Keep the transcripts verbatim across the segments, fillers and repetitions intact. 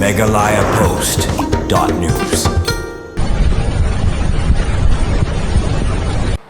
Meghalaya Post dot news.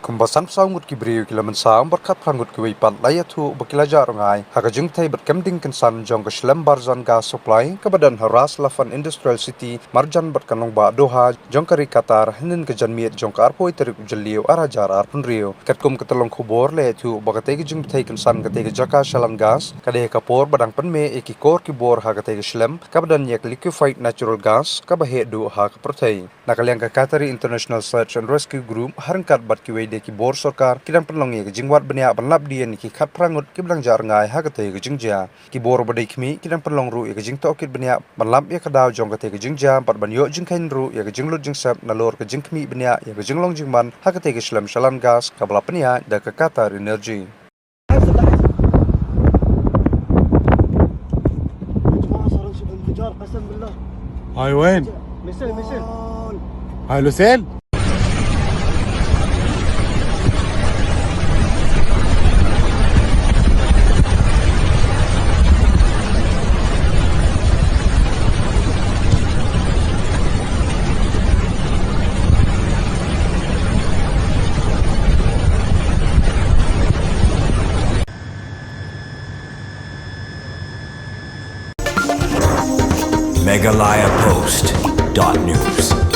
Kumba san phew saw ngut ki briew ki la mynsaw bad khat phra ngut kiwei pat la ïathuh ba ki la jah rngai ha ka jingthei bad kem ding kynsan jong ka shlem Barjan Gas Supply kaba don ha Ras Laffan Industrial City marjan bad ka nongbah Doha jong ka ri Qatar, hynnin ka janmiet jong ka arphew tarik u Jylliew ar hajar arphew hynriew. Katkum ka tyllong khubor la ïathuh ba katei ka jingbthei kynsan katei ka jaka shalan gas ka dei ha ka por ba dang pynmih ïa ki kor ki bor ha katei ka shlem kaba don ïa ka liquefied natural gas kaba heh duh ha ka pyrthei. Na ka liang ka Qatari International Search and Rescue Group ha ryngkat bad kiwei de ki bor sorkar ki dang pynlong ïa ka jingwad bniah ban lap dien ïa ki khat phra ngut kiba dang jah rngai ha katei ka jingjia. Ki bor ba dei khmih ki dang pynlong ruh ïa ka jingtohkit bniah ban lap ïa ka daw jong katei ka jingjia bad ban ïoh jingkheiñ ruh ïa ka jinglut jingsep nalor ka jingkhmih bniah ïa ka jinglong jingman ha katei ka shlem shalan gas kaba la pynïaid da ka Qatar Energy. هاي وين؟ هاي لوسيل؟ Meghalaya Post dot news.